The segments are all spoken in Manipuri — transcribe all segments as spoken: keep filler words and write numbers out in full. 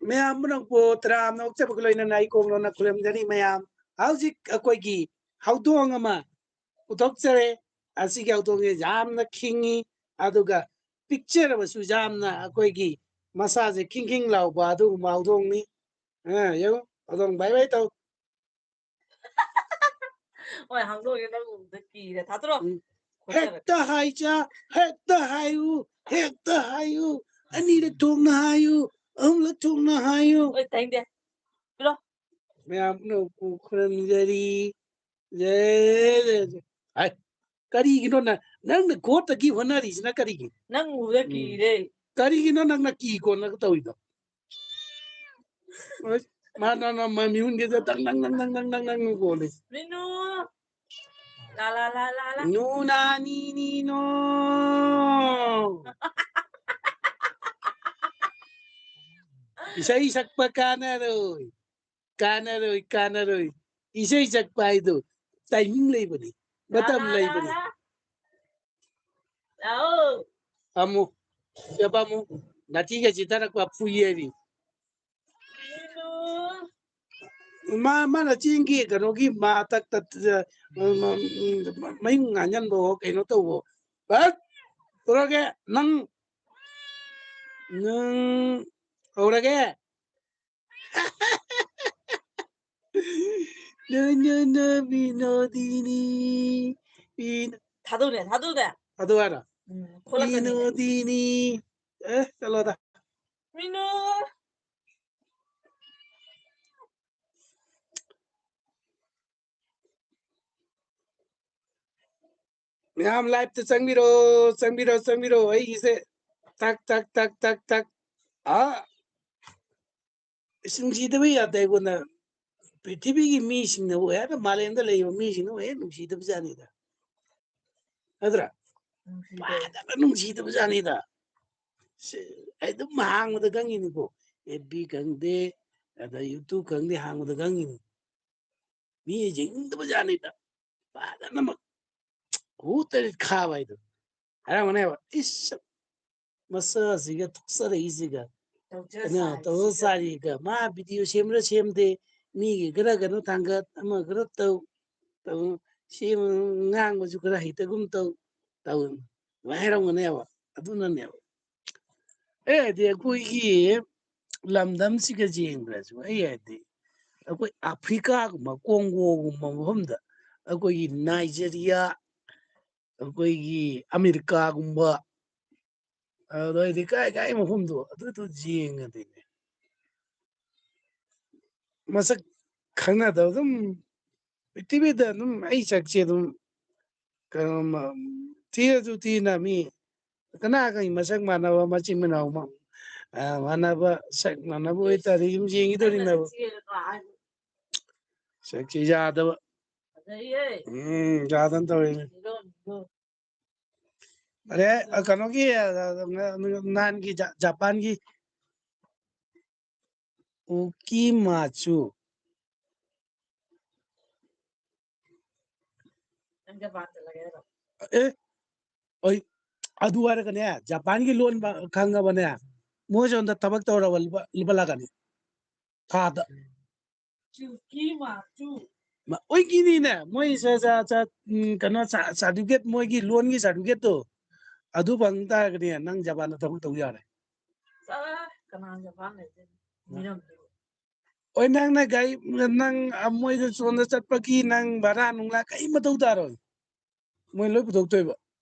ꯃꯌꯥꯝ ꯄꯨꯝꯅꯃꯛꯄꯨ ꯇꯔꯥꯝꯅ ꯑꯣꯛꯆꯕꯒ ꯂꯣꯏꯅꯅ ꯑꯩ ꯀꯣꯡꯂꯣꯟꯅ ꯈꯨꯔꯨꯝꯖꯔꯤ꯫ ꯃꯌꯥꯝ, ꯍꯧꯖꯤꯛ ꯑꯩꯈꯣꯏꯒꯤ ꯍꯧꯗꯣꯡ ꯑꯃ ꯄꯨꯊꯣꯛꯆꯔꯦ꯫ ꯑꯁꯤꯒꯤ ꯍꯧꯗꯣꯡꯁꯦ ꯌꯥꯝꯅ ꯈꯤꯡꯉꯤ, ꯑꯗꯨꯒ ꯄꯤꯛꯆꯔꯕꯁꯨ ꯌꯥꯝꯅ ꯑꯩꯈꯣꯏꯒꯤ ꯃꯁꯥꯁꯦ ꯈꯤꯡ ꯈꯤꯡ ꯂꯥꯎꯕ ꯑꯗꯨꯒꯨꯝꯕ ꯍꯧꯗꯣꯡꯅꯤ꯫ ꯑ, ꯌꯦꯡꯉꯨ, ꯍꯧꯗꯣꯡ ꯕꯥꯏ ꯕꯥꯏ ꯇꯧ꯫ ꯍꯣꯏ, ꯍꯧꯗꯣꯡꯁꯦ ꯅꯪ ꯎꯕꯗ ꯀꯤꯔꯦ꯫ ꯊꯥꯗꯣꯔꯛꯑꯣ꯫ ꯎꯝ. ꯈꯣꯠꯆꯔꯒꯦ꯫ ꯍꯦꯛꯇ ꯍꯥꯏꯖ, ꯍꯦꯛꯇ ꯍꯥꯏꯌꯨ, ꯍꯦꯛꯇ ꯍꯥꯏꯌꯨ꯫ ꯑꯅꯤꯔꯛ ꯊꯣꯛꯅ ꯍꯥꯏꯌꯨ, ꯑꯍꯨꯝꯂꯛ ꯊꯣꯛꯅ ꯍꯥꯏꯌꯨ꯫ ꯍꯣꯏ, ꯇꯥꯏꯅꯤꯡꯗꯦ꯫ ꯃꯌꯥꯝ ꯄꯨꯝꯅꯃꯛꯄꯨ ꯈꯨꯔꯨꯝꯖꯔꯤ꯫ ꯖꯩ, ꯖꯩ, ꯖꯩ꯫ ꯍꯥꯏ, ꯀꯔꯤꯒꯤꯅꯣ ꯅꯪ, ꯅꯪꯅ ꯒꯣꯠꯇꯒꯤ ꯍꯣꯠꯅꯔꯤꯁꯤꯅ ꯀꯔꯤꯒꯤ? ꯅꯪ ꯎꯕꯗ ꯎꯝ. ꯀꯤꯔꯦ꯫ ꯀꯔꯤꯒꯤꯅꯣ ꯅꯪꯅ ꯀꯤ ꯀꯣꯟꯅꯒ ꯇꯧꯔꯤꯗꯣ? ꯍꯣꯏ, ꯃꯥ, ꯅ, ꯅ, ꯃ, ꯃꯤꯍꯨꯟꯒꯤꯗ ꯗꯪ, ꯗꯪ, ꯗꯪ, ꯗꯪ, ꯗꯪ, ꯗꯪ, ꯗꯪ ꯀꯣꯜꯂꯤ꯫ ꯃꯤꯅꯨ꯫ ꯂꯥ, ꯂꯥ, ꯂꯥ, ꯂꯥ, ꯂꯥ꯫ ꯅꯨ, ꯅ, ꯅꯤ, ꯅꯤ, ꯅꯣ꯫ ꯏꯁꯩ ꯁꯛꯄ ꯀꯥꯟꯅꯔꯣꯏ, ꯀꯥꯟꯅꯔꯣꯏ, ꯀꯥꯟꯅꯔꯣꯏ꯫ ꯏꯁꯩ ꯁꯛꯄ ꯍꯥꯏꯗꯣ timing ꯂꯩꯕꯅꯤ, ꯃꯇꯝ ꯂꯥ, ꯂꯥ, ꯂꯩꯕꯅꯤ꯫ ꯂꯥ, ꯂꯥ꯫ ꯂꯥꯛꯑꯣ꯫ ꯐꯝꯃꯨ, ꯁꯤꯗ ꯐꯝꯃꯨ꯫ ꯅꯥꯊꯤꯒ ꯆꯤꯠꯊꯔꯛꯄ ꯐꯨꯏꯌꯦꯔꯤ꯫ ꯃꯤꯅꯨ꯫ ꯃꯥ, ꯃꯥꯅ ꯆꯤꯡꯒꯤ ꯀꯩꯅꯣꯒꯤ ꯃꯊꯛꯇ, ꯎꯝ, ꯎꯝ, ꯎꯝ, ꯃꯌꯨꯡ ꯉꯥꯟꯖꯟꯕꯋꯣ, ꯀꯩꯅꯣ ꯇꯧꯕꯋꯣ꯫ ꯕꯠ! ꯇꯧꯔꯒꯦ, ꯅꯪ, ꯅꯪ ꯍꯧꯔꯒꯦ꯫ ꯅꯣ, ꯅꯣ, ꯅꯣ, ꯕꯤꯅꯣꯗꯤꯅꯤ꯫ ꯕꯤꯅꯣ-, ꯊꯥꯗꯧꯅꯦ, ꯊꯥꯗꯧꯅꯦ꯫ ꯑꯗꯨ ꯍꯥꯏꯔꯣ? ꯎꯝ, ꯈꯣꯠꯂꯛꯀꯅꯤ꯫ ꯕꯤꯅꯣꯗꯤꯅꯤ꯫ ꯑꯦ, ꯆꯠꯂꯣꯗ꯫ ꯃꯤꯅꯨ꯫ ꯃꯌꯥꯝ live ꯇ ꯆꯪꯕꯤꯔꯣ, ꯆꯪꯕꯤꯔꯣ, ꯆꯪꯕꯤꯔꯣ꯫ ꯑꯩꯒꯤꯁꯦ ꯇꯛ, ꯇꯛ, ꯇꯛ, ꯇꯛ, ꯇꯛ꯫ ꯑꯥ, ꯏꯁ, ꯅꯨꯡꯁꯤꯗꯕ ꯌꯥꯗꯦ ꯑꯩꯉꯣꯟꯗ꯫ ꯄ꯭ꯔꯤꯊꯤꯕꯤꯒꯤ ꯃꯤꯁꯤꯡꯅꯕꯨ ꯍꯦꯟꯅ, ꯃꯥꯂꯦꯝꯗ ꯂꯩꯔꯤꯕ ꯃꯤꯁꯤꯡꯅꯕꯨ ꯍꯦꯟꯅ ꯅꯨꯡꯁꯤꯗꯕ ꯖꯥꯠꯅꯤꯗ꯫ ꯅꯠꯇ꯭ꯔꯥ? ꯅꯨꯡꯁꯤꯗꯦ꯫ ꯐꯖꯅ ꯅꯨꯡꯁꯤꯗꯕ ꯖꯥꯠꯅꯤꯗ꯫ ꯁꯤ, ꯑꯩ ꯑꯗꯨꯝ ꯍꯥꯡꯕꯗ ꯈꯪꯉꯤꯅꯤꯀꯣ꯫ F B ꯈꯪꯗꯦ, ꯑꯗ YouTube ꯈꯪꯗꯦ, ꯍꯥꯡꯕꯗ ꯈꯪꯉꯤꯅꯤ꯫ ꯃꯤ ꯌꯦꯡꯅꯤꯡꯗꯕ ꯖꯥꯠꯅꯤꯗ꯫ ꯐꯖꯅꯃꯛ ꯍꯨ ꯇꯔꯦꯠ ꯈꯥꯕ ꯍꯥꯏꯗꯣ꯫ ꯍꯥꯏꯔꯝꯒꯅꯦꯕ, "ꯏꯁ, ꯃꯆꯥꯁꯤꯒ ꯊꯣꯛꯆꯔꯛꯏꯁꯤꯒ ꯇꯧꯖ ꯀꯩꯅꯣ ꯁꯥꯔꯤꯁꯤꯒ꯫ ꯇꯧꯖ ꯁꯥꯔꯤꯒ ꯃꯥ ꯚꯤꯗꯤꯑꯣ ꯁꯦꯝꯕ꯭ꯔꯥ ꯁꯦꯝꯗꯦ, ꯃꯤꯒꯤ ꯈꯔ ꯀꯩꯅꯣ ꯊꯥꯡꯒꯠ, ꯑꯃ ꯈꯔ ꯇꯧ, ꯇꯧ, ꯁꯦꯝ, ꯉꯥꯡꯕꯁꯨ ꯈꯔ ꯍꯩꯇꯒꯨꯝ ꯇꯧ, ꯇꯧ, ꯑꯗꯨꯃꯥꯏꯅ ꯍꯥꯏꯔꯝꯒꯅꯦꯕ꯫ ꯑꯗꯨꯅꯅꯦꯕ ꯑꯩ ꯍꯥꯏꯗꯤ ꯑꯩꯈꯣꯏꯒꯤ ꯂꯝꯗꯝꯁꯤꯒ ꯌꯦꯡꯗ꯭ꯔꯁꯨ, ꯑꯩ ꯍꯥꯏꯗꯤ ꯑꯩꯈꯣꯏ ꯑꯐ꯭ꯔꯤꯀꯥꯒꯨꯝꯕ, ꯀꯣꯡꯒꯣꯒꯨꯝꯕ ꯃꯐꯝꯗ, ꯑꯩꯈꯣꯏꯒꯤ ꯅꯥꯏꯖꯦꯔꯤꯌꯥ, ꯑꯩꯈꯣꯏꯒꯤ ꯑꯃꯦꯔꯤꯀꯥꯒꯨꯝꯕ, ꯑꯗꯩꯗꯤ ꯀꯥꯏ ꯀꯥꯏ ꯃꯐꯝꯗꯣ ꯑꯗꯨꯗꯣ ꯌꯦꯡꯉꯗꯤꯅꯦ, ꯃꯁꯛ ꯈꯪꯅꯗꯕ ꯑꯗꯨꯝ ꯄ꯭ꯔꯤꯊꯤꯕꯤꯗ ꯑꯗꯨꯝ ꯑꯩ ꯁꯛꯁꯦ ꯑꯗꯨꯝ ꯀꯩꯅꯣ, ꯃ-, ꯊꯤꯔꯁꯨ ꯊꯤꯅ ꯃꯤ ꯀꯅꯥꯒ ꯃꯁꯛ ꯃꯥꯟꯅꯕ, ꯃꯆꯤꯟ ꯃꯅꯥꯎ ꯃ-, ꯑ, ꯃꯥꯟꯅꯕ, ꯁꯛ ꯃꯥꯟꯅꯕ ꯑꯣꯏꯇꯥꯔꯗꯤ ꯑꯗꯨꯝ ꯌꯦꯡꯈꯤꯗꯣꯔꯤꯅꯦꯕ꯫ ꯁꯛꯁꯤ ꯌꯥꯗꯕ꯫ ꯎꯝ, ꯌꯥꯗꯅ ꯇꯧꯔꯤꯅꯦ꯫ ꯑꯗꯩ, ꯑ, ꯀꯩꯅꯣꯒꯤ, ꯑ, ꯑ, ꯅꯍꯥꯟꯒꯤ ꯖ-, ꯖꯄꯥꯟꯒꯤ ꯎꯀꯤ ꯃꯥꯆꯨ꯫ ꯑꯦ, ꯑꯣꯏ, ꯑꯗꯨ ꯍꯥꯏꯔꯒꯅꯦ, ꯖꯄꯥꯟꯒꯤ ꯂꯣꯟ ꯕ-, ꯈꯪꯉꯕꯅꯦ, ꯃꯣꯏ ꯁꯣꯝꯗ ꯊꯕꯛ ꯇꯧꯔꯕ ꯂꯨꯄꯥ, ꯂꯨꯄꯥ ꯂꯥꯛ ꯑꯅꯤ ꯊꯥꯗ꯫ ꯃ-, ꯑꯣꯏꯒꯤꯅꯤꯅꯦ, ꯃꯣꯏ ꯁ-, ꯁ-, ꯁ-, ꯎꯝ, ꯀꯩꯅꯣ, ꯁ-, certificate, ꯃꯣꯏꯒꯤ ꯂꯣꯟꯒꯤ certificate ꯇꯣ, ꯑꯗꯨ ꯐꯪ ꯇꯥꯔꯒꯗꯤ ꯅꯪ ꯖꯄꯥꯟꯗ ꯊꯕꯛ ꯇꯧ ꯌꯥꯔꯦ꯫ ꯆꯠꯂꯍꯦ, ꯀꯅꯥ ꯖꯄꯥꯟ ꯂꯩꯗꯣꯏꯅꯣ? ꯃꯤꯔꯝꯗꯨꯕꯨ꯫ ꯍꯣꯏ, ꯅꯪꯅ ꯒꯥꯔꯤ, ꯅꯪ, ꯑ, ꯃꯣꯏꯗ ꯁꯣꯝꯗ ꯆꯠꯄꯒꯤ ꯅꯪ ꯚꯔꯥ ꯅꯨꯡꯂꯥ ꯀꯔꯤꯝ ꯃꯊꯧ ꯇꯥꯔꯣꯏ꯫ ꯃꯣꯏ ꯂꯣꯏ ꯄꯨꯊꯣꯛꯇꯣꯏꯕ꯫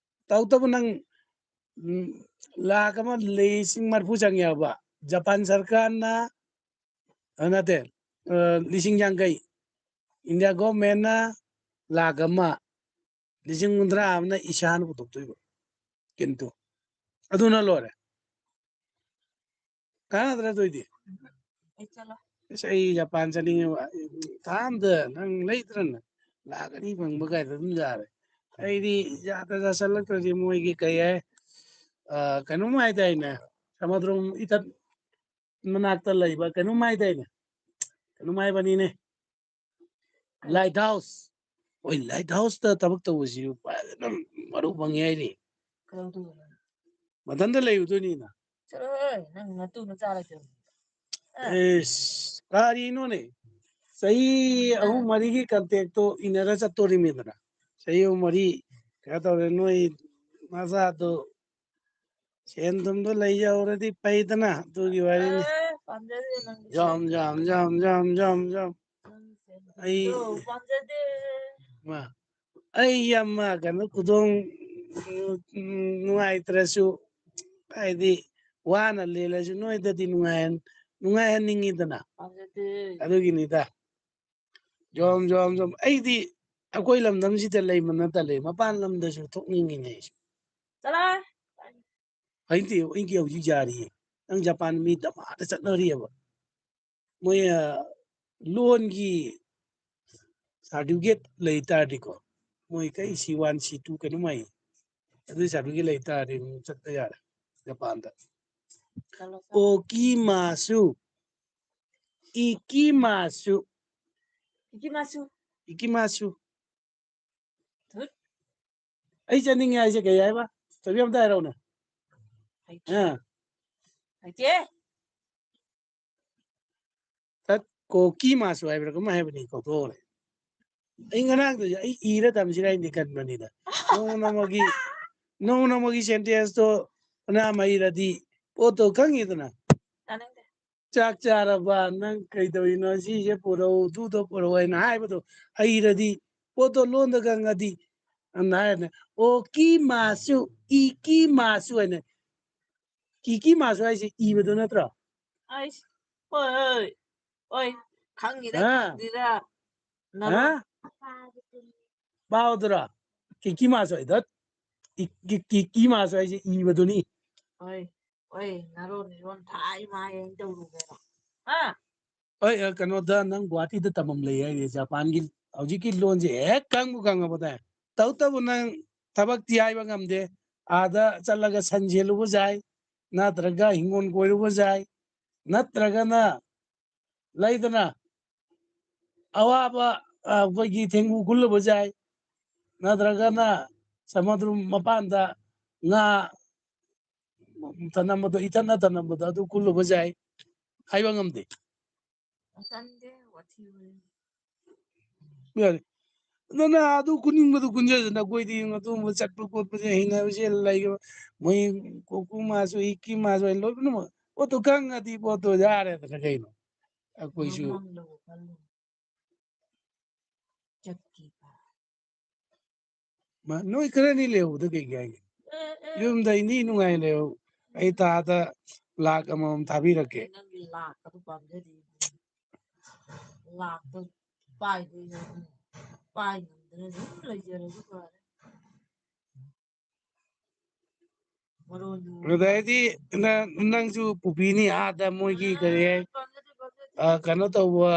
ꯇꯧꯇꯕꯨ ꯅꯪ, ꯎꯝ, ꯂꯥꯈ ꯑꯃ ꯂꯤꯁꯤꯡ ꯃꯔꯤꯐꯨ ꯆꯪꯉꯦ ꯍꯥꯏꯕ꯫ ꯖꯄꯥꯟ ꯁꯔꯀꯥꯔꯅ, ꯑ, ꯅꯠꯇꯦ, ꯑ, ꯂꯤꯁꯤꯡ ꯌꯥꯡꯈꯩ꯫ ꯏꯟꯗꯤꯌꯥ ꯒꯣꯔꯃꯦꯟꯅ ꯂꯥꯈ ꯑꯃ, ꯂꯤꯁꯤꯡ ꯀꯨꯟꯊ꯭ꯔꯥ ꯑꯃꯅ ꯏꯁꯥꯅ ꯄꯨꯊꯣꯛꯇꯣꯏꯕ꯫ ꯀꯤꯟꯇꯨ ꯑꯗꯨꯅ ꯂꯣꯏꯔꯦ꯫ ꯀꯥꯟꯅꯗ꯭ꯔꯥ ꯑꯗꯨꯏꯗꯤ? ꯑꯩ ꯆꯠꯂꯣ꯫ ꯑꯁ, ꯑꯩ ꯖꯄꯥꯟ ꯆꯠꯅꯤꯡꯉꯦꯕ꯫ ꯊꯥ ꯑꯝꯗ ꯅꯪ ꯂꯩꯇ꯭ꯔꯅ ꯂꯥꯛ ꯑꯅꯤ ꯐꯪꯕ ꯀꯥꯏꯗ ꯑꯗꯨꯝ ꯌꯥꯔꯦ꯫ ꯑꯩꯗꯤ ꯌꯥꯗ ꯆꯥꯁꯤꯜꯂꯛꯇ꯭ꯔꯗꯤ ꯃꯣꯏꯒꯤ ꯀꯩ ꯍꯥꯏ, ꯑ, ꯀꯩꯅꯣꯝ ꯍꯥꯏꯗꯥꯏꯅꯦ? ꯁꯃꯨꯗ꯭ꯔ ꯏꯊꯠ ꯃꯅꯥꯛꯇ ꯂꯩꯕ ꯀꯩꯅꯣꯝ ꯍꯥꯏꯗꯥꯏꯅꯦ? ꯀꯩꯅꯣꯝ ꯍꯥꯏꯕꯅꯤꯅꯦ꯫ Light house. ꯍꯣꯏ, ꯂꯥꯏꯠ ꯍꯥꯎꯁꯇ ꯊꯕꯛ ꯇꯧꯕꯁꯤ ꯐꯖꯅ ꯃꯔꯨ ꯐꯪꯉꯦ ꯍꯥꯏꯔꯤ꯫ ꯀꯩꯗꯧꯗꯣꯏꯅꯣ? ꯃꯊꯟꯇ ꯂꯩꯔꯨꯗꯣꯏꯅꯤꯅ꯫ ꯆꯠꯂꯣꯍꯦ, ꯅꯪ ꯅꯇꯨ ꯅꯆꯥ ꯂꯩꯇ꯭ꯔꯕ? ꯑ? ꯑꯦꯁ, ꯀꯔꯤꯅꯣꯅꯦ? ꯆꯍꯤ ꯑ? ꯑꯍꯨꯝ ꯃꯔꯤꯒꯤ ꯀꯟꯇꯦꯛꯇꯣ ꯏꯟꯅꯔ ꯆꯠꯇꯣꯔꯤꯃꯤꯗꯅ꯫ ꯆꯍꯤ ꯑꯍꯨꯝ ꯃꯔꯤ ꯀꯩꯅꯣ ꯇꯧꯔꯦ, ꯅꯣꯏ ꯅꯆꯥꯗꯣ ꯁꯦꯟ ꯊꯨꯝꯗꯣ ꯂꯩꯖꯍꯧꯔꯗꯤ ꯐꯩꯗꯅ, ꯑꯗꯨꯒꯤ ꯋꯥꯔꯤꯅꯤ꯫ ꯑꯦ, ꯄꯥꯝꯖꯗꯦ ꯅꯪꯒꯤ ꯌꯥꯝ, ꯁꯦꯟ꯫ ꯌꯥꯝ, ꯌꯥꯝ, ꯌꯥꯝ, ꯌꯥꯝ, ꯌꯥꯝ꯫ ꯅꯪꯒꯤ ꯁꯦꯟ ꯑꯩ ꯊꯨꯝꯗꯣ ꯄꯥꯝꯖꯗꯦ꯫ ꯃꯥ, ꯑꯩ ꯌꯥꯝ ꯀꯩꯅꯣ ꯈꯨꯗꯣꯡ, ꯎꯝ, ꯅꯨꯡꯉꯥꯏꯇ꯭ꯔꯁꯨ, ꯍꯥꯏꯗꯤ ꯋꯥꯅ ꯂꯦꯜꯂꯁꯨ ꯅꯣꯏꯗꯗꯤ ꯅꯨꯡꯉꯥꯏꯍꯟ-, ꯅꯨꯡꯉꯥꯏꯍꯟꯅꯤꯡꯉꯤꯗꯅ꯫ ꯄꯥꯝꯖꯗꯦ꯫ ꯑꯗꯨꯒꯤꯅꯤꯗ꯫ ꯖꯣꯝ, ꯖꯣꯝ, ꯖꯣꯝ꯫ ꯑꯩꯗꯤ ꯑꯩꯈꯣꯏ ꯂꯝꯗꯝꯁꯤꯗ ꯂꯩꯕ ꯅꯠꯇ ꯂꯩ, ꯃꯄꯥꯟ ꯂꯝꯗꯁꯨ ꯊꯣꯛꯅꯤꯡꯉꯤꯅꯦ ꯑꯩꯁꯨ꯫ ꯆꯠꯂꯣꯍꯦ꯫ ꯍꯧꯖꯤꯛꯇꯤ ꯑꯩꯒꯤ ꯍꯧꯖꯤꯛ ꯌꯥꯔꯤꯌꯦ꯫ ꯅꯪ ꯖꯄꯥꯟ ꯃꯤ ꯗꯃꯥꯗ ꯆꯠꯅꯔꯤꯌꯦꯕ꯫ ꯃꯣꯏ, ꯑ, ꯂꯣꯟꯒꯤ certificate ꯂꯩ ꯇꯥꯔꯗꯤꯀꯣ, ꯃꯣꯏ ꯀꯩ C one, C two ꯀꯩꯅꯣꯝ ꯍꯥꯏꯌꯦ꯫ ꯑꯗꯨꯒꯤ certificate ꯂꯩ ꯇꯥꯔꯗꯤ ꯑꯗꯨꯝ ꯆꯠꯄ ꯌꯥꯔꯦ ꯖꯄꯥꯟꯗ꯫ ꯆꯠꯂꯣ, ꯆꯠꯂꯣ꯫ ꯑꯣꯀꯤꯃꯥꯁꯨ, ꯏꯀꯤꯃꯥꯁꯨ, ꯏꯀꯤꯃꯥꯁꯨ꯫ ꯏꯀꯤꯃꯥꯁꯨ꯫ ꯊꯨꯠ꯫ ꯑꯩ ꯆꯠꯅꯤꯡꯉꯦ ꯍꯥꯏꯁꯦ ꯀꯩ ꯍꯥꯏꯕ? ꯆꯠꯕꯤ ꯑꯝꯇ ꯍꯥꯏꯔꯛꯎꯅꯦ꯫ ꯍꯩꯇꯦ꯫ ꯑꯥ꯫ ꯍꯩꯇꯦ꯫ ꯇꯠ ꯀꯣꯀꯤꯃꯥꯁꯨ ꯍꯥꯏꯕ꯭ꯔꯥ ꯀꯩꯅꯣꯝ ꯍꯥꯏꯕꯅꯤ, ꯀꯥꯎꯊꯣꯛꯈ꯭ꯔꯦ꯫ ꯑꯩ ꯉꯔꯥꯡꯗꯨꯁꯨ ꯑꯩ ꯏꯔ ꯊꯝꯁꯤꯔ ꯍꯥꯏꯅꯗꯤ ꯈꯟꯕꯅꯤꯗ꯫ ꯅꯣꯡꯃ ꯅꯣꯡꯃꯒꯤ, ꯅꯣꯡꯃ ꯅꯣꯡꯃꯒꯤ sentenceꯇꯣ ꯐꯅꯌꯥꯝ ꯏꯔꯗꯤ ꯄꯣꯠꯇꯣ ꯈꯪꯉꯤꯗꯅ꯫ ꯇꯥꯅꯤꯡꯗꯦ꯫ "ꯆꯥꯛ ꯆꯥꯔꯕ? ꯅꯪ ꯀꯩꯗꯧꯔꯤꯅꯣ? ꯁꯤꯁꯦ ꯄꯨꯔꯛꯎ, ꯑꯗꯨꯗꯣ ꯄꯨꯔꯛꯎ" ꯍꯥꯏꯅ ꯍꯥꯏꯕꯗꯣ ꯍꯩꯔꯗꯤ ꯄꯣꯠꯇꯣ ꯂꯣꯟꯗ ꯈꯪꯉꯗꯤ ꯑꯗꯨꯝ ꯍꯥꯏꯔꯅꯤ꯫ "ꯑꯣꯀꯤꯃꯥꯁꯨ, ꯏꯀꯤꯃꯥꯁꯨ" ꯍꯥꯏꯅ꯫ "ꯀꯤꯀꯤꯃꯥꯁꯨ" ꯍꯥꯏꯁꯦ ꯏꯕꯗꯣ ꯅꯠꯇ꯭ꯔꯣ? ꯑꯩꯁ, ꯍꯣꯏ, ꯍꯣꯏ, ꯍꯣꯏ, ꯈꯪꯉꯤꯔ ꯍꯥ? ꯈꯪꯗ꯭ꯔꯤꯔ ꯍꯥ? ꯅꯔꯣꯟ ꯄꯥꯎꯗꯨꯔꯣ? ꯀꯤꯀꯤꯃꯥꯁꯨ ꯍꯥꯏꯗꯣ? ꯀꯤ-, ꯀꯤ-, ꯀꯤꯀꯤꯃꯥꯁꯨ ꯍꯥꯏꯁꯦ ꯏꯕꯗꯨꯅꯤ꯫ ꯍꯣꯏ, ꯍꯣꯏ, ꯅꯔꯣꯟ ꯏꯔꯣꯟ ꯊꯥꯏ ꯃꯥꯏ ꯍꯥꯏꯅ ꯇꯧꯔꯨꯒꯦꯔꯣ? ꯍꯥ? ꯍꯣꯏ, ꯑ, ꯀꯩꯅꯣꯗ ꯅꯪ ꯒꯨꯍꯥꯇꯤꯗ ꯇꯝꯐꯝ ꯂꯩ ꯍꯥꯏꯔꯦ, ꯖꯄꯥꯟꯒꯤ ꯍꯧꯖꯤꯛꯀꯤ ꯂꯣꯟꯁꯦ ꯍꯦꯛ ꯈꯪꯕꯨ ꯈꯪꯉꯕꯗꯥꯏ? ꯇꯧꯇꯕꯨ ꯅꯪ ꯊꯕꯛꯇꯤ ꯍꯥꯏꯕ ꯉꯝꯗꯦ꯫ ꯑꯥꯗ ꯆꯠꯂꯒ ꯁꯟ ꯁꯦꯜꯂꯨꯕꯁꯨ ꯌꯥꯏ, ꯅꯠꯇ꯭ꯔꯒ ꯍꯤꯡꯒꯣꯜ ꯀꯣꯏꯔꯨꯕꯁꯨ ꯌꯥꯏ, ꯅꯠꯇ꯭ꯔꯒꯅ ꯂꯩꯗꯅ ꯑꯋꯥꯕ, ꯑ, ꯑꯩꯈꯣꯏꯒꯤ ꯊꯦꯡꯒꯨ ꯈꯨꯜꯂꯨꯕꯁꯨ ꯌꯥꯏ, ꯅꯠꯇ꯭ꯔꯒꯅ ꯁꯃꯨꯗ꯭ꯔ ꯃꯄꯥꯟꯗ ꯉꯥ ꯇꯅꯝꯕꯗꯣ, ꯏꯇꯟꯅ ꯇꯅꯝꯕꯗꯣ ꯑꯗꯨ ꯀꯨꯜꯂꯨꯕ ꯌꯥꯏ, ꯍꯥꯏꯕ ꯉꯝꯗꯦ꯫ ꯇꯟꯗꯦ, ꯋꯥꯊꯤ ꯋꯥꯔꯦꯝ꯫ ꯌꯥꯔꯦ꯫ ꯅꯪꯅ ꯑꯗꯨ ꯀꯨꯟꯅꯤꯡꯕꯗꯨ ꯀꯨꯟꯖꯁꯅꯨ, ꯑꯩꯈꯣꯏꯗꯤ ꯑꯗꯨꯒꯨꯝꯕ ꯆꯠꯄ ꯈꯣꯠꯄꯁꯦ ꯍꯩꯅꯕꯁꯦ ꯂꯩ꯫ ꯃꯣꯏ ꯀꯣꯀꯨ ꯃꯥꯁꯨ, ꯏꯛꯀꯤ ꯃꯥꯁꯨ, ꯑꯩ ꯂꯣꯏꯅꯃꯛ ꯄꯣꯠꯇꯨ ꯈꯪꯉꯗꯤ ꯄꯣꯠꯇꯨ ꯌꯥꯔꯦꯗꯅ ꯀꯩꯅꯣ꯫ ꯑꯩꯈꯣꯏꯁꯨ ꯃꯃꯥꯡ ꯂꯧꯕ ꯈꯜꯂꯨ꯫ ꯆꯠꯈꯤꯕ꯫ ꯃꯥ-, ꯅꯣꯏ ꯈꯔꯅꯤ ꯂꯩꯍꯧꯕꯗ ꯀꯩ ꯀꯥꯏꯒꯦ? ꯑꯦ, ꯑꯦ꯫ ꯌꯨꯝꯗ ꯏꯅꯤ ꯅꯨꯡꯉꯥꯏ ꯂꯩꯍꯧ꯫ ꯑꯩ ꯊꯥꯗ ꯂꯥꯛ ꯑꯃꯃꯝ ꯊꯥꯕꯤꯔꯛꯀꯦ꯫ ꯅꯪꯒꯤ ꯂꯥꯛ ꯑꯗꯨ ꯄꯥꯝꯖꯗꯦ꯫ ꯂꯥꯛꯇꯣ ꯄꯥꯏꯗꯣꯏꯅꯦ꯫ ꯄꯥꯏ ꯉꯝꯗꯅ ꯑꯗꯨꯝ ꯂꯩꯖꯔꯁꯨ ꯐꯔꯦ꯫ ꯃꯔꯣꯟꯗꯨ ꯑꯗꯩꯗꯤ ꯅꯪ, ꯅꯪꯁꯨ ꯄꯨꯕꯤꯅꯤ ꯑꯥꯗ ꯃꯣꯏꯒꯤ ꯀꯔꯤ ꯍꯥꯏ, ꯄꯥꯝꯖꯗꯦ, ꯄꯥꯝꯖꯗꯦ꯫ ꯑ, ꯀꯩꯅꯣ ꯇꯧꯕ,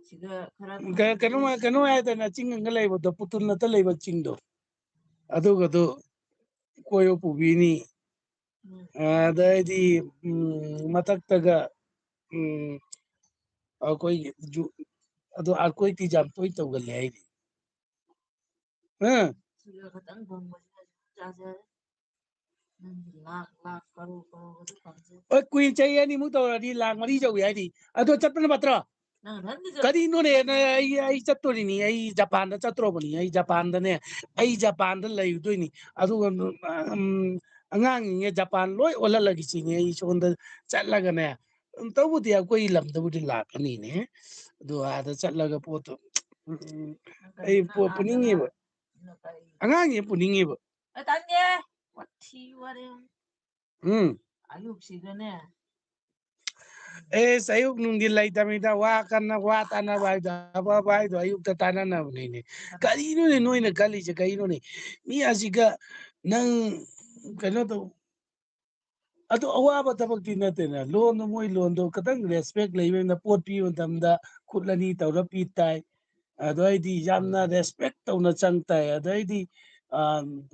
ꯁꯤꯗ ꯈꯔ ꯀ-, ꯀꯩꯅꯣ, ꯀꯩꯅꯣ ꯍꯥꯏꯗꯅ ꯆꯤꯡ ꯑꯃ ꯂꯩꯕꯗꯣ, ꯄꯨꯇꯨꯝ ꯅꯠꯇ ꯂꯩꯕ ꯆꯤꯡꯗꯣ, ꯑꯗꯨꯒꯗꯨ ꯀꯣꯏꯕ ꯄꯨꯕꯤꯅꯤ꯫ ꯎꯝ꯫ ꯑꯗꯩꯗꯤ, ꯎꯝ, ꯃꯊꯛꯇꯒ, ꯎꯝ, ꯑꯩꯈꯣꯏꯒꯤ ꯖꯨ-, ꯑꯗꯣ earthquake ꯇꯤ ꯌꯥꯝ ꯇꯣꯏ ꯇꯧꯒꯜꯂꯦ ꯍꯥꯏꯔꯤ꯫ ꯍꯥ? ꯁꯤꯒ ꯈꯇꯪ ꯐꯪꯕꯁꯤꯅ ꯆꯥꯖꯔꯦ꯫ ꯅꯪꯒꯤ ꯂꯥꯛ ꯂꯥꯛ, ꯀꯔꯣꯔ ꯀꯔꯣꯔ ꯑꯗꯨ ꯐꯪꯖꯔꯦ꯫ ꯍꯣꯏ, ꯀꯨꯏ ꯆꯍꯤ ꯑꯅꯤꯃꯨꯛ ꯇꯧꯔꯗꯤ ꯂꯥꯛ ꯃꯔꯤ ꯌꯧꯏ ꯍꯥꯏꯔꯤ꯫ ꯑꯗꯣ ꯆꯠꯄꯅ ꯐꯠꯇ꯭ꯔꯣ? ꯅꯪ ꯅꯊꯟꯗ ꯆꯠ- ꯀꯔꯤꯅꯣꯅꯦ? ꯅ-, ꯑꯩ, ꯑꯩ ꯆꯠꯇꯣꯔꯤꯅꯤ꯫ ꯑꯩ ꯖꯄꯥꯟꯗ ꯆꯠꯇ꯭ꯔꯣꯕꯅꯤ꯫ ꯑꯩ ꯖꯄꯥꯟꯗꯅꯦ, ꯑꯩ ꯖꯄꯥꯟꯗ ꯂꯩꯔꯨꯗꯣꯏꯅꯤ꯫ ꯑꯗꯨꯒ, ꯎꯝ, ꯑꯉꯥꯡꯁꯤꯡꯁꯦ ꯖꯄꯥꯟ ꯂꯣꯏ ꯑꯣꯜꯍꯜꯂꯒꯦ ꯁꯤꯅꯤ꯫ ꯑꯩ ꯁꯣꯝꯗ ꯆꯠꯂꯒꯅꯦ, ꯎꯝ, ꯇꯧꯕꯨꯗꯤ ꯑꯩꯈꯣꯏ ꯂꯝꯗꯕꯨꯗꯤ ꯂꯥꯛꯀꯅꯤꯅꯦ꯫ ꯑꯗꯣ ꯑꯥꯗ ꯆꯠꯂꯒ ꯄꯣꯠꯇꯣ, ꯎꯝ, ꯎꯝ, ꯅꯪ ꯑꯩ ꯀꯔꯤꯅꯣ ꯄꯣꯠ ꯑꯥꯗꯅ ꯄꯨꯅꯤꯡꯉꯤꯕ꯫ ꯅꯪ ꯀꯔꯤ? ꯑꯉꯥꯡꯁꯦ ꯄꯨꯅꯤꯡꯉꯤꯕ꯫ ꯑꯦ, ꯇꯥꯅꯤꯡꯗꯦ꯫ ꯋꯥꯊꯤ ꯋꯥꯔꯦꯝ꯫ ꯎꯝ꯫ ꯑꯌꯨꯛꯁꯤꯗꯅꯦ꯫ ꯑꯦꯁ, ꯑꯌꯨꯛ ꯅꯨꯡꯊꯤꯜ ꯂꯩꯇꯕꯤꯗ ꯋꯥ ꯀꯟꯅ, ꯋꯥ ꯇꯥꯅꯕ ꯍꯥꯏꯗꯣ, ꯑꯐꯕ ꯍꯥꯏꯗꯣ ꯑꯌꯨꯛꯇ ꯇꯥꯅꯅꯕꯅꯤꯅꯦ꯫ ꯀꯔꯤꯅꯣꯅꯦ ꯅꯣꯏꯅ ꯈꯜꯂꯤꯁꯦ ꯀꯔꯤꯅꯣꯅꯦ? ꯃꯤ ꯑꯁꯤꯒ ꯅꯪ ꯀꯩꯅꯣ ꯇꯧ, ꯑꯗꯨ ꯑꯋꯥꯕ ꯊꯕꯛꯇꯤ ꯅꯠꯇꯦꯅ꯫ ꯂꯣꯟꯗꯣ, ꯃꯣꯏ ꯂꯣꯟꯗꯣ ꯈꯤꯇꯪ respect ꯂꯩꯕꯅꯤꯅ ꯄꯣꯠ ꯄꯤꯕ ꯃꯇꯝꯗ ꯈꯨꯠ ꯑꯅꯤ ꯇꯧꯔ ꯄꯤ ꯇꯥꯏ꯫ ꯑꯗꯩꯗꯤ ꯌꯥꯝꯅ respect ꯇꯧꯅ ꯆꯪ ꯇꯥꯏ꯫ ꯑꯗꯩꯗꯤ, ꯑ,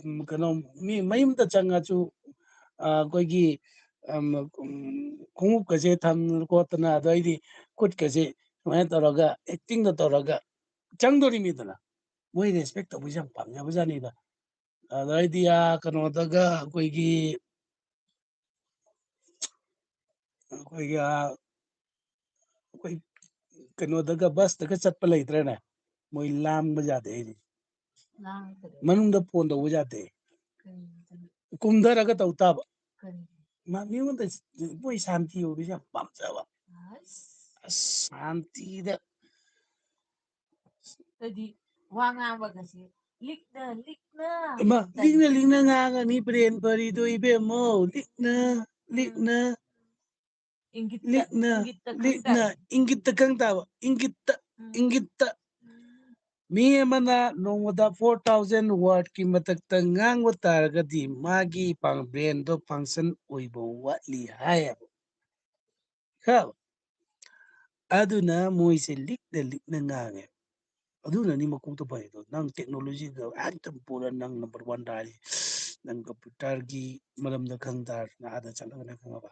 ꯎꯝ, ꯀꯩꯅꯣ, ꯃꯤ ꯃꯌꯨꯝꯗ ꯆꯪꯉꯁꯨ, ꯑ, ꯑꯩꯈꯣꯏꯒꯤ, ꯑꯝ, ꯎꯝ, ꯈꯣꯡꯎꯞꯀꯁꯦ ꯊꯝꯗꯅ ꯈꯣꯠꯇꯅ, ꯑꯗꯩꯗꯤ ꯈꯨꯠꯀꯁꯦ ꯁꯨꯃꯥꯏꯅ ꯇꯧꯔꯒ acting ꯗꯣ ꯇꯧꯔꯒ ꯆꯪꯗꯣꯔꯤꯃꯤꯗꯅ꯫ ꯃꯣꯏ respect ꯇꯧꯕꯁꯦ ꯌꯥꯝ ꯄꯥꯝꯖꯕꯖꯥꯠꯅꯤꯗ꯫ ꯑꯗꯩꯗꯤ, ꯑ, ꯀꯩꯅꯣꯗꯒ ꯑꯩꯈꯣꯏꯒꯤ ꯑꯩꯈꯣꯏꯒꯤ, ꯑꯥ, ꯑꯩꯈꯣꯏ ꯀꯩꯅꯣꯗꯒ, ꯕꯁꯇꯒ ꯆꯠꯄ ꯂꯩꯇ꯭ꯔꯅꯦ? ꯃꯣꯏ ꯂꯥꯡꯕ ꯌꯥꯗꯦ ꯍꯥꯏꯔꯤ꯫ ꯂꯥꯡꯗ꯭ꯔꯦ꯫ ꯃꯅꯨꯡꯗ ꯐꯣꯟ ꯇꯧꯕ ꯌꯥꯗꯦ꯫ ꯀꯔꯤꯒꯤꯅꯣ? ꯀꯨꯝꯊꯔꯒ ꯇꯧ ꯇꯥꯕ꯫ ꯀꯔꯤꯒꯤ? ꯃꯥ ꯃꯤꯉꯣꯟꯗ ꯃꯣꯏ ꯁꯥꯟꯇꯤ ꯑꯣꯏꯕꯁꯦ ꯌꯥꯝ ꯄꯥꯝꯖꯕ꯫ ꯑꯁ꯫ ꯑꯁ, ꯁꯥꯟꯇꯤꯗ꯫ ꯑꯗꯨꯗꯤ ꯋꯥ ꯉꯥꯡꯕꯒꯁꯦ ꯂꯤꯛꯅ, ꯂꯤꯛꯅ ꯏꯃꯥ, ꯇꯧ- ꯂꯤꯛꯅ ꯂꯤꯛꯅ ꯉꯥꯡꯉꯅꯤ, ꯕ꯭ꯔꯦꯟ ꯐꯔꯤꯗꯣ ꯏꯕꯦꯝꯃꯣ, ꯂꯤꯛꯅ, ꯂꯤꯛꯅ, ꯏꯪꯒꯤꯠꯇ, ꯂꯤꯛꯅ, ꯏꯪꯒꯤꯠꯇ ꯂꯤꯛꯅ, ꯈꯪꯇꯥꯏ꯫ ꯏꯪꯒꯤꯠꯇ ꯈꯪ ꯇꯥꯕ, ꯏꯪꯒꯤꯠꯇ, ꯎꯝ. ꯏꯪꯒꯤꯠꯇ꯫ ꯎꯝ. ꯃꯤ ꯑꯃꯅ ꯅꯣꯡꯃꯗ four thousand wordꯀꯤ ꯃꯊꯛꯇ ꯉꯥꯡꯕ ꯇꯥꯔꯒꯗꯤ ꯃꯥꯒꯤ ꯄꯥꯡ-, ꯕ꯭ꯔꯦꯟꯗꯣ ꯐꯪꯁꯟ ꯑꯣꯏꯕ ꯋꯥꯠꯂꯤ ꯍꯥꯏꯌꯦꯕ꯫ ꯈꯪꯉꯕ? ꯑꯗꯨꯅ ꯃꯣꯏꯁꯦ ꯂꯤꯛꯅ ꯂꯤꯛꯅ ꯉꯥꯡꯉꯦ꯫ ꯑꯗꯨꯅꯅꯤ ꯃꯀꯣꯛꯇ ꯐꯩꯗꯣ꯫ ꯅꯪ ꯇꯦꯛꯅꯣꯂꯣꯖꯤꯗ ꯍꯦꯛꯇ ꯄꯨꯔ ꯅꯪ ꯅꯝꯕꯔ ꯋꯥꯟ ꯇꯥꯔꯤ꯫ ꯅꯪ ꯀꯝꯄ꯭ꯌꯨꯇꯔꯒꯤ ꯃꯔꯝꯗ ꯈꯪ ꯇꯥꯔꯗꯤ ꯑꯥꯗ ꯆꯠꯂꯒꯅ ꯈꯪꯉꯕ꯫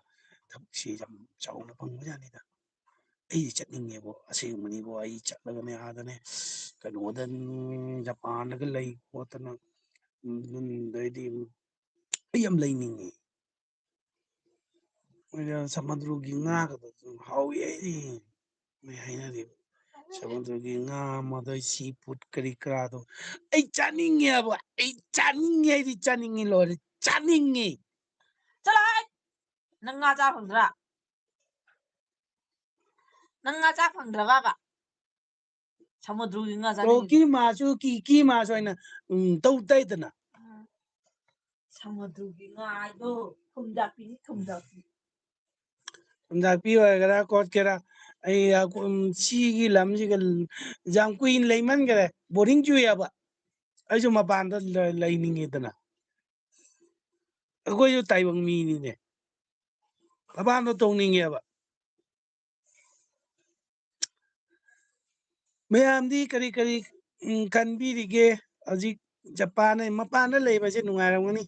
ꯊꯕꯛꯁꯤ ꯌꯥꯝ ꯆꯥꯎꯅ ꯐꯪꯕꯖꯥꯠꯅꯤꯗ꯫ ꯑꯩꯗꯤ ꯆꯠꯅꯤꯡꯉꯦꯕꯣ, ꯑꯁꯦꯡꯕꯅꯤꯕꯣ꯫ ꯑꯩ ꯆꯠꯂꯒꯅꯦ ꯑꯥꯗꯅꯦ ꯀꯩꯅꯣꯗ, ꯎꯝ, ꯖꯄꯥꯟꯗꯒ ꯂꯩ ꯈꯣꯠꯇꯅ, ꯎꯝ, ꯑꯗꯩꯗꯤ ꯑꯩ ꯌꯥꯝ ꯂꯩꯅꯤꯡꯉꯦ꯫ ꯃꯣꯏꯅ ꯁꯃꯨꯗ꯭ꯔꯒꯤ ꯉꯥꯒꯗꯣ ꯑꯗꯨꯝ ꯍꯥꯎꯏ ꯍꯥꯏꯔꯤ꯫ ꯃꯣꯏ ꯍꯥꯏꯅꯔꯤꯕ ꯁꯃꯨꯗ꯭ꯔꯒꯤ ꯉꯥ, ꯃꯗꯩ ꯁꯤ ꯐꯨꯗ ꯀꯔꯤ ꯀꯔꯥꯗꯣ ꯑꯩ ꯆꯥꯅꯤꯡꯉꯦꯕ꯫ ꯑꯩ ꯆꯥꯅꯤꯡꯉꯦ ꯍꯥꯏꯗꯤ ꯆꯥꯅꯤꯡꯉꯦ ꯂꯣꯏꯔꯦ, ꯆꯥꯅꯤꯡꯉꯦ꯫ ꯆꯠꯂꯣ ꯍꯥꯏ! ꯅꯪ ꯉꯥ ꯆꯥ ꯐꯪꯗ꯭ꯔꯥ? ꯅꯪ ꯉꯥ ꯆꯥ ꯐꯪꯗ꯭ꯔꯕꯕ? ꯁꯃꯨꯗ꯭ꯔꯒꯤ ꯉꯥ ꯑꯣ, ꯆꯥꯅꯤꯡꯉꯤꯗꯣ꯫ ꯀꯤ ꯃꯥꯁꯨ, ꯀꯤ, ꯀꯤ ꯃꯥꯁꯨ ꯑꯩꯅ, ꯎꯝ, ꯇꯧ ꯇꯩꯗꯅ꯫ ꯎꯝ꯫ ꯁꯃꯨꯗ꯭ꯔꯒꯤ ꯉꯥ ꯍꯥꯏꯗꯣ ꯊꯨꯝꯖꯥꯛꯄꯤꯅꯤ, ꯊꯨꯝꯖꯥꯛꯄꯤ꯫ ꯊꯨꯝꯖꯥꯛꯄꯤ ꯑꯣꯏꯒꯦꯔꯥ ꯈꯣꯠꯀꯦꯔꯥ, ꯑꯩ, ꯎꯝ, ꯁꯤꯒꯤ ꯂꯝꯁꯤꯒ ꯌꯥꯝ ꯀꯨꯏꯅ ꯂꯩꯃꯟꯈꯔꯦ, ꯕꯣꯔꯤꯡ ꯆꯨꯏꯌꯦꯕ꯫ ꯑꯩꯁꯨ ꯃꯄꯥꯟꯗ ꯂ-, ꯂꯩꯅꯤꯡꯉꯤꯗꯅ꯫ ꯑꯩꯈꯣꯏꯁꯨ ꯇꯥꯏꯕꯪ ꯃꯤꯅꯤꯅꯦ꯫ ꯃꯄꯥꯟꯗ ꯇꯣꯡꯅꯤꯡꯉꯦꯕ꯫ ꯃꯌꯥꯝꯗꯤ ꯀꯔꯤ ꯀꯔꯤ, ꯎꯝ, ꯈꯟꯕꯤꯔꯤꯒꯦ? ꯍꯧꯖꯤꯛ ꯖꯄꯥꯟ, ꯃꯄꯥꯟꯗ ꯂꯩꯕꯁꯦ ꯅꯨꯡꯉꯥꯏꯔꯝꯒꯅꯤ,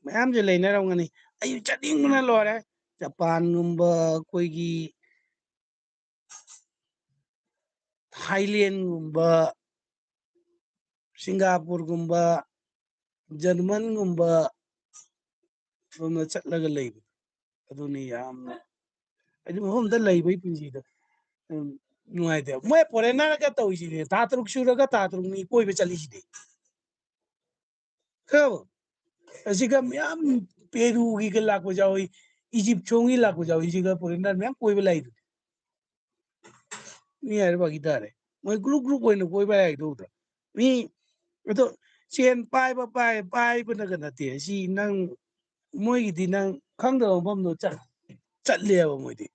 ꯃꯌꯥꯝꯁꯨ ꯂꯩꯅꯔꯝꯒꯅꯤ꯫ ꯑꯩꯁꯨ ꯆꯠꯅꯤꯡꯕꯅ ꯂꯣꯏꯔꯦ꯫ ꯖꯄꯥꯟꯒꯨꯝꯕ, ꯑꯩꯈꯣꯏꯒꯤ ꯊꯥꯏꯂꯦꯟꯒꯨꯝꯕ, ꯁꯤꯡꯒꯥꯄꯨꯔꯒꯨꯝꯕ, ꯖꯔꯃꯟꯒꯨꯝꯕ, ꯑꯗꯣꯝꯗ ꯆꯠꯂꯒ ꯂꯩꯕ꯫ ꯑꯗꯨꯅꯤ ꯌꯥꯝꯅ ꯍꯥꯏꯗꯤ ꯃꯐꯝꯗ ꯂꯩꯕꯒꯤ ꯄꯨꯟꯁꯤꯗꯣ ꯅꯨꯡꯉꯥꯏꯇꯦꯕ꯫ ꯃꯣꯏ ꯐꯣꯔꯦꯟꯅꯔꯒ ꯇꯧꯔꯤꯁꯤꯗꯤ ꯊꯥ ꯇꯔꯨꯛ ꯁꯨꯔꯒ ꯊꯥ ꯇꯔꯨꯛꯅꯤ ꯀꯣꯏꯕ ꯆꯠꯂꯤꯁꯤꯗꯤ꯫ ꯈꯪꯉꯕ? ꯑꯁꯤꯒ ꯃꯌꯥꯝ ꯄꯦꯔꯨꯒꯤꯒ ꯂꯥꯛꯄ ꯌꯥꯎꯏ, ꯏꯖꯤꯞ ꯁꯣꯝꯒꯤ ꯂꯥꯛꯄ ꯌꯥꯎꯏ, ꯁꯤꯒ ꯐꯣꯔꯦꯟꯅꯔ ꯃꯌꯥꯝ ꯀꯣꯏꯕ ꯂꯥꯛꯏꯗꯨꯗꯤ꯫ ꯃꯤ ꯍꯥꯏꯔ ꯐꯥꯒꯤ ꯇꯥꯔꯦ꯫ ꯃꯣꯏ ꯒ꯭ꯔꯨꯞ ꯒ꯭ꯔꯨꯞ ꯑꯣꯏꯅ ꯀꯣꯏꯕ ꯂꯥꯛꯏꯗꯨ ꯎꯗ꯭ꯔꯣ? ꯃꯤ ꯑꯗꯣ ꯁꯦꯟ ꯄꯥꯏꯕ ꯄꯥꯏ ꯄꯥꯏꯕꯅꯒ ꯅꯠꯇꯦ꯫ ꯁꯤ ꯅꯪ ꯃꯣꯏꯒꯤꯗꯤ ꯅꯪ ꯈꯪꯗꯕ ꯃꯐꯝꯗꯣ ꯆꯠ ꯆꯠꯂꯦꯕ ꯃꯣꯏꯗꯤ꯫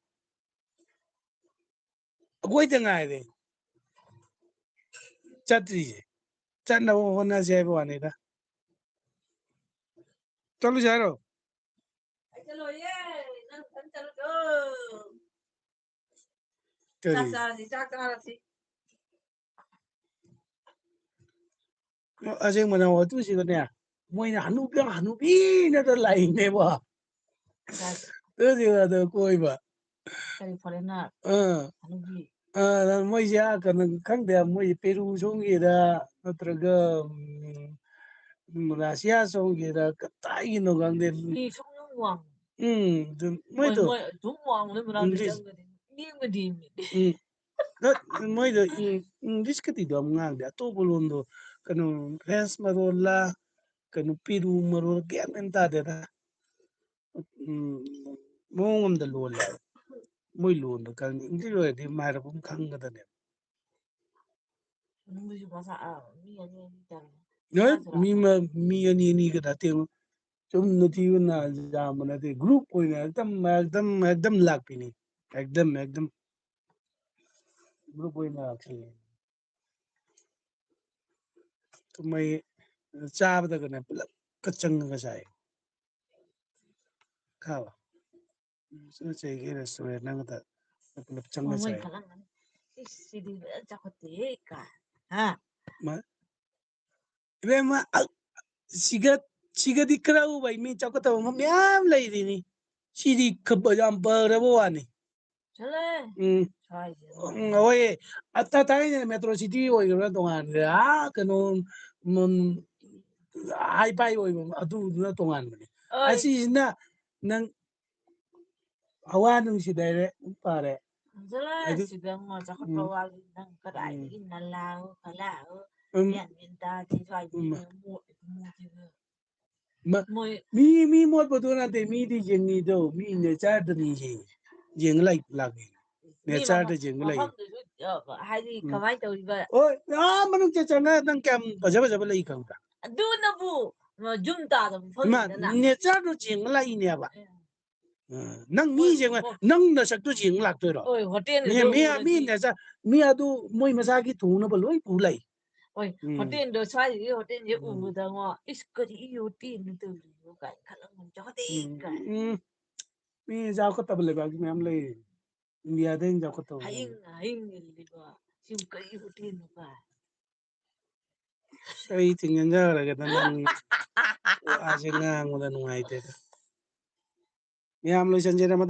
ꯑꯩꯈꯣꯏꯗ ꯉꯥꯏꯔꯦ ꯆꯠꯇ꯭ꯔꯤꯁꯦ꯫ ꯆꯠꯅꯕ ꯍꯣꯠꯅꯁꯦ ꯍꯥꯏꯕ ꯋꯥꯅꯤꯗ꯫ ꯆꯠꯂꯨꯁꯦ ꯍꯥꯏꯔꯣ? ꯀꯔꯤ? ꯑꯁꯦꯡꯕꯅ ꯑꯗꯨꯁꯤꯒꯅꯦ, ꯃꯣꯏꯅ ꯍꯅꯨꯕꯤ ꯍꯅꯨꯕꯤꯅꯗ ꯂꯥꯛꯏꯅꯦꯕ꯫ ꯑꯗꯨꯁꯤꯒ ꯑꯗ ꯀꯣꯏꯕ꯫ ꯀꯔꯤ ꯐꯣꯔꯦꯟꯅꯔ? ꯑꯥ꯫ ꯍꯅꯨꯕꯤ꯫ ꯑꯥ, ꯃꯣꯏꯁꯦ ꯑꯥ ꯀꯩꯅꯣ ꯈꯪꯗꯦ, ꯃꯣꯏꯁꯦ ꯄꯦꯔꯨ ꯁꯣꯝꯒꯤꯔ ꯅꯠꯇ꯭ꯔꯒ, ꯎꯝ, ꯎꯝ, ꯔꯥꯁꯤꯌꯥ ꯁꯣꯝꯒꯤꯔ ꯀꯗꯥꯏꯒꯤꯅꯣ ꯈꯪꯗꯦ꯫ ꯃꯤ ꯁꯨꯝ ꯌꯨꯝ ꯋꯥꯡ-, ꯎꯝ, ꯑꯗꯨ ꯃꯣꯏ, ꯃꯣꯏꯗꯣ ꯃꯣꯏ ꯑꯗꯨꯝ ꯋꯥꯡꯅ ꯃꯅꯥꯛꯇ ꯏꯪꯂꯤꯁ-, ꯆꯪꯒꯗꯤ ꯅꯦꯝꯒꯗꯤ ꯃꯤꯗꯤ꯫ ꯎꯝ꯫ ꯅꯠ-, ꯃꯣꯏꯗꯣ ꯏꯪ-, ꯏꯪꯂꯤꯁꯀꯗꯤ ꯑꯗꯨꯝ ꯉꯥꯡꯗꯦ꯫ ꯑꯇꯣꯞꯄ ꯂꯣꯟꯗꯣ ꯀꯩꯅꯣ ꯐ꯭ꯔꯦꯟꯁ ꯃꯔꯣꯜꯂ ꯀꯩꯅꯣ ꯄꯦꯔꯨ ꯃꯔꯣꯜ ꯒ꯭ꯌꯥꯟ ꯃꯦꯟ ꯇꯥꯗꯦꯗ꯫ ꯎꯝ, ꯃꯑꯣꯡ ꯑꯃꯗ ꯂꯣꯜꯂꯦ ꯍꯥꯏꯕ꯫ ꯃꯣꯏ ꯂꯣꯟꯗꯣ ꯈꯪꯗꯦ꯫ ꯏꯪꯂꯤꯁ ꯑꯣꯏꯔꯗꯤ ꯃꯥꯏꯔꯞ ꯑꯃ ꯈꯪꯒꯗꯅꯦꯕ꯫ ꯃꯅꯨꯡꯗꯁꯨ ꯃꯆꯥ, ꯑ, ꯃꯤ ꯑꯅꯤ ꯑꯅꯤ ꯇꯥꯔꯦ꯫ ꯅꯠ-, ꯃꯆꯥꯁꯨ ꯃꯤ ꯂꯥꯛꯄ꯫ ꯃ-, ꯃꯤ ꯑꯅꯤ ꯑꯅꯤꯒ ꯅꯠꯇꯦ꯫ ꯆꯨꯝꯅ ꯊꯤꯕ ꯅ-, ꯌꯥꯝꯕ ꯅꯠꯇꯦ꯫ ꯒ꯭ꯔꯨꯞ ꯑꯣꯏꯅ ꯑꯦꯛꯗꯝ, ꯑꯦꯛꯗꯝ, ꯑꯦꯛꯗꯝ ꯂꯥꯛꯄꯤꯅꯤ꯫ ꯑꯦꯛꯗꯝ, ꯑꯦꯛꯗꯝ꯫ ꯒ꯭ꯔꯨꯞ ꯑꯣꯏꯅ ꯂꯥꯛꯁꯜꯂꯦ꯫ ꯃꯣꯏ ꯆꯥꯕꯗꯒꯅꯦ ꯄꯨꯂꯞꯀ ꯆꯪꯉꯒ ꯆꯥꯏ꯫ ꯈꯥꯕ꯫ ꯆꯦꯒꯤ ꯔꯦꯁꯇꯨꯔꯦꯟ ꯑꯃꯗ ꯄꯨꯂꯞ ꯆꯪꯉ ꯃꯣꯏ ꯆꯥꯏ꯫ ꯈꯜꯂꯝꯒꯅꯤ, "ꯏꯁ, ꯁꯤꯗꯤ ꯐꯖꯅ ꯆꯥꯎꯈꯠꯇꯦꯍꯦ" ꯀꯥꯏ꯫ ꯍꯥ? ꯃꯥ-, ꯏꯕꯦꯝꯃ, ꯑ-, ꯁꯤꯒ, ꯁꯤꯒꯗꯤ ꯈꯔ ꯎꯕ ꯃꯤ ꯆꯥꯎꯈꯠꯇꯕ ꯃꯐꯝ ꯃꯌꯥꯝ ꯂꯩꯔꯤꯅꯤ꯫ ꯁꯤꯗꯤ ꯈ-, ꯌꯥꯝ ꯐꯔꯕ ꯋꯥꯅꯤ꯫ ꯆꯠꯂꯣꯍꯦ꯫ ꯎꯝ꯫ ꯁ꯭ꯋꯥꯏꯁꯤꯗ꯫ ꯎꯝ, ꯍꯣꯏ꯫ ꯑ, ꯊꯥ-, ꯊꯥꯏꯅ ꯃꯦꯇ꯭ꯔꯣ ꯁꯤꯇꯤ ꯑꯣꯏꯈ꯭ꯔꯕꯅ ꯇꯣꯉꯥꯟꯈ꯭ꯔꯦ꯫ ꯑꯥ, ꯀꯩꯅꯣ, ꯎꯝ, ꯍꯥꯏ ꯐꯥꯏ ꯑꯣꯏꯕ ꯑꯗꯨꯗꯨꯅ ꯇꯣꯉꯥꯟꯕꯅꯦ꯫ ꯑꯣꯏ꯫ ꯑꯁꯤꯁꯤꯅ ꯅꯪ ꯍꯋꯥ ꯅꯨꯡꯁꯤꯗꯔꯦ ꯐꯔꯦ꯫ ꯆꯠꯂꯣ ꯑꯗꯨ- ꯁꯤꯗ ꯑꯃꯨꯛ ꯆꯥꯎꯈꯠꯄ ꯎꯝ꯫ ꯋꯥꯒꯤ ꯅꯪ ꯀꯗꯥꯏꯗꯒꯤ ꯅꯂꯥ ꯀꯂꯥ ꯎꯝ꯫ ꯒ꯭ꯌꯥꯟ ꯃꯦꯟ ꯇꯥꯗꯦ ꯁ꯭ꯋꯥꯏꯗ ꯎꯝ꯫ ꯃꯣꯠꯂꯤꯕ ꯃꯣꯠꯂꯤꯕ꯫ ꯃ- ꯃꯣꯏ ꯃꯤ ꯃꯤ ꯃꯣꯠꯄꯗꯨ ꯅꯠꯇꯦ, ꯃꯤꯗꯤ ꯌꯦꯡꯉꯤꯗꯣ ꯃꯤ ꯅꯦꯆꯔꯗꯅꯤ ꯌꯦꯡꯉꯤ, ꯌꯦꯡꯉ ꯂꯩ ꯂꯥꯛꯏ꯫ ꯃꯤ ꯅꯦꯆꯔꯗ ꯃꯐꯝ- ꯌꯦꯡꯉ ꯂꯩ꯫ ꯃꯐꯝꯗꯨꯁꯨ ꯑ, ꯍꯥꯏꯗꯤ ꯎꯝ꯫ ꯀꯃꯥꯏꯅ ꯇꯧꯔꯤꯕ ꯍꯣꯏ, ꯑꯥ ꯃꯅꯨꯡ ꯆꯪꯉꯒ ꯅꯪ ꯀꯌꯥꯝ ꯐꯖ ꯐꯖꯕ ꯂꯩ ꯈꯪꯕ꯭ꯔꯥ? ꯑꯗꯨꯅꯕꯨ ꯑ, ꯌꯨꯝ ꯇꯥꯗꯕ ꯏꯃꯥ, ꯃꯐꯝꯅꯤꯗꯅ꯫ ꯅꯦꯆꯔꯗꯣ ꯌꯦꯡꯉ ꯂꯥꯛꯏꯅꯦꯕ꯫ ꯑ, ꯅꯪ ꯃꯤ ꯍꯣꯏ, ꯌꯦꯡꯉ ꯍꯣꯏ꯫ ꯅꯪ ꯅꯁꯛꯇꯣ ꯌꯦꯡꯉ ꯂꯥꯛꯇꯣꯏꯔꯣ? ꯍꯣꯏ, ꯍꯣꯇꯦꯜꯗ ꯃꯤ ꯃꯤ ꯃꯤ ꯎꯔꯗꯤ꯫ ꯅꯦꯆꯔ ꯃꯤ ꯑꯗꯨ ꯃꯣꯏ ꯃꯁꯥꯒꯤ ꯊꯣꯡꯅꯕ ꯂꯣꯏ ꯄꯨ ꯂꯩ꯫ ꯍꯣꯏ, ꯎꯝ꯫ ꯍꯣꯇꯦꯜꯗꯣ ꯁ꯭ꯋꯥꯏꯗꯒꯤ ꯍꯣꯇꯦꯜꯁꯦ ꯎꯝ꯫ ꯎꯕꯗꯉꯣ, "ꯏꯁ, ꯀꯔꯤ ꯍꯣꯇꯦꯜꯅꯣ ꯇꯧꯔꯤꯕꯣ?" ꯀꯥꯏꯅ ꯈꯜꯂꯝꯒꯅꯤ, "ꯍꯣꯇꯦꯜ" ꯎꯝ꯫ ꯀꯥꯏꯅ꯫ ꯎꯝ꯫ ꯃꯤ ꯆꯥꯎꯈꯠꯇꯕ ꯂꯩꯕꯥꯛꯇꯤ ꯃꯌꯥꯝ ꯂꯩ꯫ ꯏꯟꯗꯤꯌꯥꯗ ꯍꯦꯟꯅ ꯆꯥꯎꯈꯠꯇꯕ ꯃꯌꯥꯝ ꯍꯌꯤꯡ ꯂꯩ꯫ ꯍꯌꯤꯡ ꯏꯜꯂꯤꯕ, "ꯁꯤꯕꯨ ꯀꯔꯤ ꯍꯣꯇꯦꯜꯅꯣ?" ꯀꯥꯏ꯫ ꯑꯁ, ꯑꯩ ꯊꯤꯡꯖꯤꯟꯖꯈ꯭ꯔꯒꯦꯗ ꯅꯪ ꯋꯥꯁꯦ ꯉꯥꯡꯕꯗ ꯅꯨꯡꯉꯥꯏꯇꯦꯗ꯫ ꯃꯌꯥꯝ ꯂꯣꯏꯁꯤꯟꯁꯤꯔ